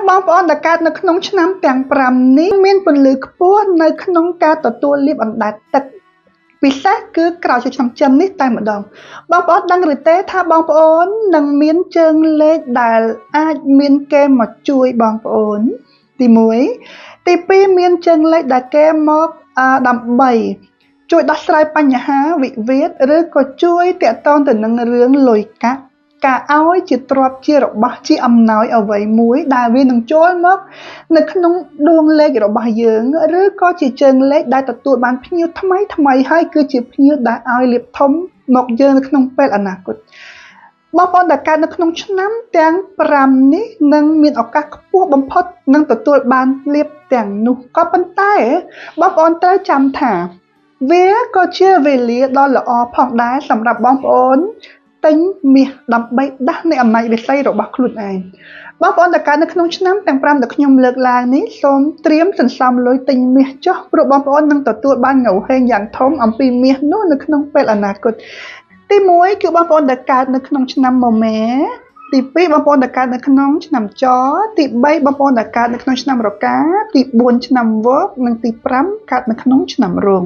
បងប្អូនដែលកើតនៅក្នុងឆ្នាំទាំង5នេះមានពន្លឺខ្ពស់នៅក្នុងការទទួលលាភអណ្ដែតទឹកពិសេសគឺក្រោយឆ្នាំចិននេះតែម្ដងបងប្អូនដឹងឬទេថាបងប្អូននឹងមានជើងលេខដែលអាចមានគេមកជួយបងប្អូនទី1ទី2មានជើងលេខដែលគេមកដើម្បីជួយដោះស្រាយបញ្ហាវិវាទឬក៏ជួយតាក់ទងទៅនឹងរឿងលុយកាក់ការឲ្យជាទ្រព្យជារបស់ជាអំណោយអ្វីមួយដែលវានឹងចូលមកនៅក្នុងដួងលេខរបស់យើងឬក៏ជាជើងលេខដែលទទួលបានភ្ញៀវថ្មីថ្មីហើយគឺជាភ្ញៀវដែលឲ្យលាភធំមកយើងនៅក្នុងពេលអនាគតបងប្អូនដែលកើតនៅក្នុងឆ្នាំទាំង5នេះនឹងមានឱកាសខ្ពស់បំផុតនឹងទទួលបានលាភទាំងនោះក៏ប៉ុន្តែបងប្អូនត្រូវចាំថាវាក៏ជាវេលាដ៏ល្អផងដែរសម្រាប់បងប្អូនទិញមាសដើម្បីដាស់នៃអំណាចរាសីរបស់ខ្លួនឯងបងប្អូនដែលកើតនៅក្នុងឆ្នាំទាំង5ដែលខ្ញុំលើកឡើងនេះសូមត្រៀមសន្សំលុយទិញមាសចុះព្រោះបងប្អូននឹងទទួលបានងហេងយ៉ាងធំអំពីមាសនោះនៅក្នុងពេលអនាគតទី1គឺបងប្អូនដែលកើតនៅក្នុងឆ្នាំមមែទី2បងប្អូនដែលកើតនៅក្នុងឆ្នាំចទី3បងប្អូនដែលកើតនៅក្នុងឆ្នាំរកាទី4ឆ្នាំវកនិងទី5កើតនៅក្នុងឆ្នាំរោង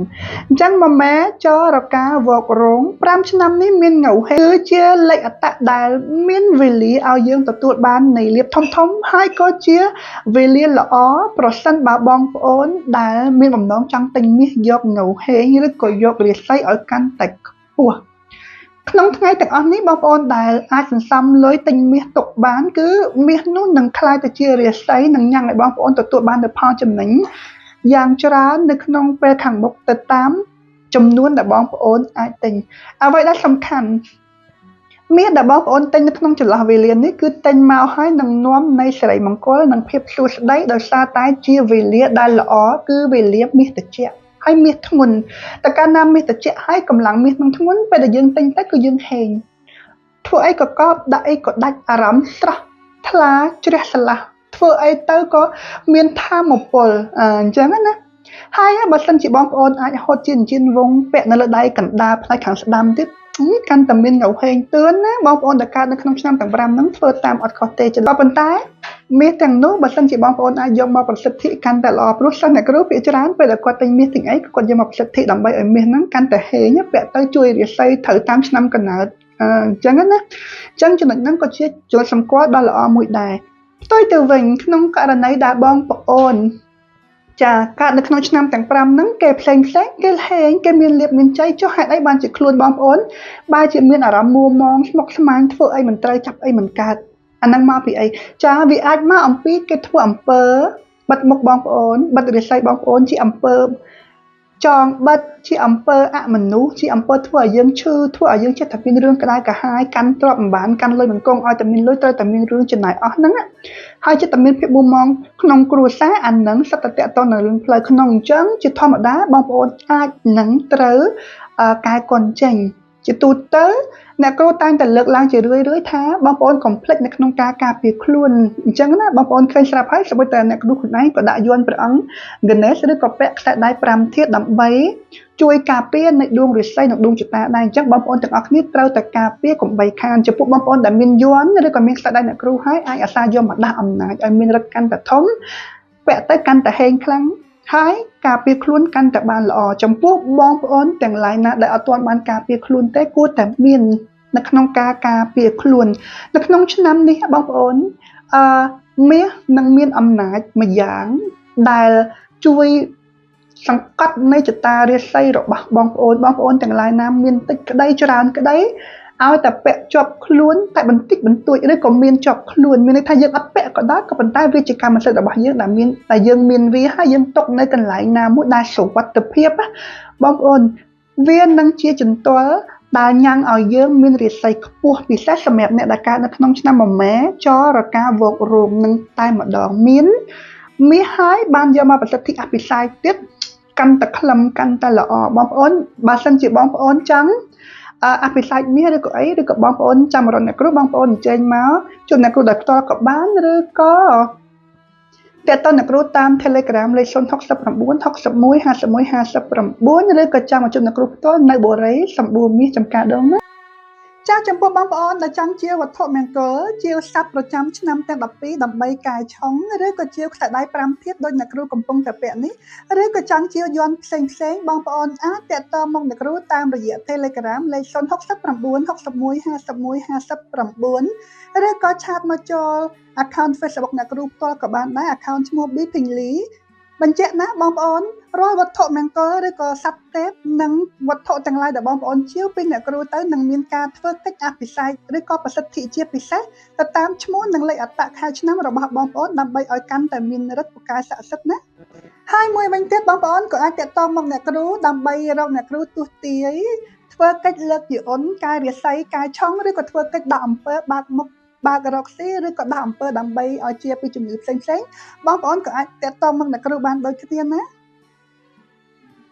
អញ្ចឹងមមែចរកាវករោង5ឆ្នាំនេះមានងហេគឺជាលេខអត្តដែលមានវេលាឲ្យយើងទទួលបាននៃលាភធំធំហើយក៏ជាវេលាល្អប្រសិនបើបងប្អូនដែលមានបំណងចង់ទិញមាសយកងហេងឬក៏យករាសីឲ្យកាន់តែខ្ពស់ក្នុងថ្ងៃទាំងអស់នេះបងប្អូនដែលអាចសន្សំលុយទិញមាសទុកបានគឺមាសនោះនឹងក្លាយទៅជារាសីនិងញ៉ាំងឲ្យបងប្អូនទទួលបាននូវផលចំណេញយ៉ាងច្រើននៅក្នុងពេលខាងមុខទៅតាមចំនួនដែលបងប្អូនអាចទិញអ្វីដែលសំខាន់មាសដែលបងប្អូនទិញនៅក្នុងចន្លោះវេលានេះគឺទិញមកហើយនឹងនាំនៃសិរីមង្គលនិងភាពសួស្តីដោយសារតែជាវេលាដែលល្អគឺវេលាមាសត្រជាក់ហើយមាសធ្ងន់តែកាលណាមាសត្រជាក់ហើយកម្លាំងមាសនឹងធ្ងន់ពេលដែលយើងទិញទៅគឺយើងហេងធ្វើអីក៏កប់ដាក់អីក៏ដាច់អារម្មណ៍ស្រស់ថ្លាជ្រះស្រឡះធ្វើអីទៅក៏មានធម៌ពលអញ្ចឹងណាហើយបើសិនជាបងប្អូនអាចហត់ជាចិញ្ចៀនវងពាក់នៅលើដៃកណ្ដាលផ្នែកខាងស្ដាំទៀតកាន់តែមានងហេងទឿនណាបងប្អូនដែលកើតនៅក្នុងឆ្នាំទាំង5ហ្នឹងធ្វើតាមអត់ខុសទេក៏ប៉ុន្តែមាសទាំងនោះបើសិនជាបងប្អូនអាចយកមកប្រសិទ្ធិកាន់តែល្អព្រោះសិស្សអ្នកគ្រូភាគច្រើនពេលដែលគាត់ទិញមាសទិញអីគាត់យកមកប្រសិទ្ធិដើម្បីឲ្យមាសហ្នឹងកាន់តែហេងពាក់ទៅជួយរាសីត្រូវតាមឆ្នាំកំណើតអញ្ចឹងណាអញ្ចឹងចំណុចហ្នឹងក៏ជាចំណុចសម្គាល់ដ៏ល្អមួយដែរផ្ទុយទៅវិញក្នុងករណីដែលបងប្អូនចាកើតនៅក្នុងឆ្នាំទាំង5ហ្នឹងគេផ្សេងផ្សេងគេហេងគេមានលាភមានជ័យចុះហេតុអីបានជាខ្លួនបងប្អូនបែរជាមានអារម្មណ៍មួម៉ងស្មុគស្មាញធ្វើអីមិនត្រូវចាប់អីមិនកើតអាហ្នឹងមកពីអីចាវាអាចមកអំពីគេធ្វើអំពើបិទមុខបងប្អូនបិទរាសីបងប្អូនជាអំពើចងបិទជាអំពើអមនុស្សជាអំពើធ្វើឲ្យយើងឈឺធ្វើឲ្យយើងចិត្តតែមានរឿងក្តៅក្រហាយកាន់ទ្រព្យមិនបានកាន់លុយមិនគង់ឲ្យតែមានលុយត្រូវតែមានរឿងចំណាយអស់ហ្នឹងហើយចិត្តតែមានភាពមួម៉ងក្នុងគ្រួសារអាហ្នឹងសិតតែតាក់ទងនឹងរឿងផ្លូវក្នុងអញ្ចឹងជាធម្មតាបងប្អូនអាចនឹងត្រូវកែកុនចេញជាទូទៅអ្នកគ្រូតែងតែលើកឡើងជារឿយៗថាបងប្អូនកុំភ្លេចនៅក្នុងការការពារខ្លួនអញ្ចឹងណាបងប្អូនឃើញស្រាប់ហើយសូម្បីតែអ្នកគ្រូខ្លួនឯងក៏ដាក់យន្តព្រះអង្គ Ganesh ឬក៏ពាក់ខ្សែដៃ5ធាតុដើម្បីជួយការពារនៃដួងរាសីនិងដួងជតាដែរអញ្ចឹងបងប្អូនទាំងអស់គ្នាត្រូវតែការពារកុំបីខានចំពោះបងប្អូនដែលមានយន្តឬក៏មានខ្សែដៃអ្នកគ្រូហើយអាចអាសាយកមកដាស់អំណាចឲ្យមានឫទ្ធិកាន់តែធំពាក់ទៅកាន់តែហេងខ្លាំងហើយការពារខ្លួនកាន់តែបានល្អចំពោះបងប្អូនទាំងឡាយណាដែលអត់ទាន់បានការពារខ្លួនទេគួរតែមាននៅក្នុងការការពារខ្លួននៅក្នុងឆ្នាំនេះបងប្អូនមាសនឹងមានអំណាចម្យ៉ាងដែលជួយសង្កត់នៃចតារាសីរបស់បងប្អូនបងប្អូនទាំងឡាយណាមានតិចក្តីច្រើនក្តីឲ្យតែពាក់ជាប់ខ្លួនតែបន្តិចបន្តួចឬក៏មានជាប់ខ្លួនមានន័យថាយើងអត់ពាក់ក៏ដោយក៏ប៉ុន្តែវាជាកម្មសិទ្ធិរបស់យើងដែលមានតែយើងមានវាហើយយើងទុកនៅកន្លែងណាមួយដែលសុវត្ថិភាពបងប្អូនវានឹងជាចន្ទល់ដែលញ៉ាំងឲ្យយើងមានរាសីខ្ពស់ពិសេសសម្រាប់អ្នកដែលកើតនៅក្នុងឆ្នាំមមែចរកាវករោងនឹងតែម្ដងមានមាសហើយបានយកមកប្រសិទ្ធិអភិសេកទៀតកាន់តែខ្លឹមកាន់តែល្អបងប្អូនបើសិនជាបងប្អូនចង់អភិសេកមាសឬក៏អីឬក៏បងប្អូនចាំរត់អ្នកគ្រូបងប្អូនអញ្ជើញមកជួបអ្នកគ្រូដោយផ្ទាល់ក៏បានឬក៏តាក់ទងអ្នកគ្រូតាម Telegram លេខ069 61 51 59ឬក៏ចាំមកជួបអ្នកគ្រូផ្ទាល់នៅបូរីសម្បូរមាសចំការដងណា ចាស់ចំពោះបងប្អូនដែលចង់ជាវត្ថុមង្គលជាសត្វប្រចាំឆ្នាំទាំង12ដើម្បីកែឆុងឬក៏ជាខ្សែដៃ5ធាតុដូចអ្នកគ្រូកំពុងតែពាក់នេះឬក៏ចង់ជាយន្តផ្សេងផ្សេងបងប្អូនអាចតាក់ទងមកអ្នកគ្រូតាមរយៈ Telegram លេខ069 61 51 59ឬក៏ឆាតមកចូល account Facebook អ្នកគ្រូផ្ទាល់ក៏បានដែរ account ឈ្មោះ B Ping Lee បញ្ជាក់ណាបងប្អូនរាល់វត្ថុមង្គលឬក៏សត្វទេពនិងវត្ថុទាំងឡាយដែលបងប្អូនជាវពីអ្នកគ្រូទៅនឹងមានការធ្វើកិច្ចអភិសេកឬក៏ប្រសិទ្ធិជាពិសេសទៅតាមឈ្មោះនិងលេខអត្តខែឆ្នាំរបស់បងប្អូនដើម្បីឲ្យកាន់តែមានឫទ្ធិពូកែស័ក្តិសិទ្ធិណាហើយមួយវិញទៀតបងប្អូនក៏អាចតាក់ទងមកអ្នកគ្រូដើម្បីរកអ្នកគ្រូទស្សទាយធ្វើកិច្ចលើកយអ៊ុនកែរាសីកែឆុងឬក៏ធ្វើកិច្ចដកអំពើបើកមុខបើករកស៊ីឬក៏ដោះអំពើដើម្បីឲ្យជាពីជំងឺផ្សេងផ្សេងបងប្អូនក៏អាចតាក់ទងមកអ្នកគ្រូបានដូចគ្នាណា។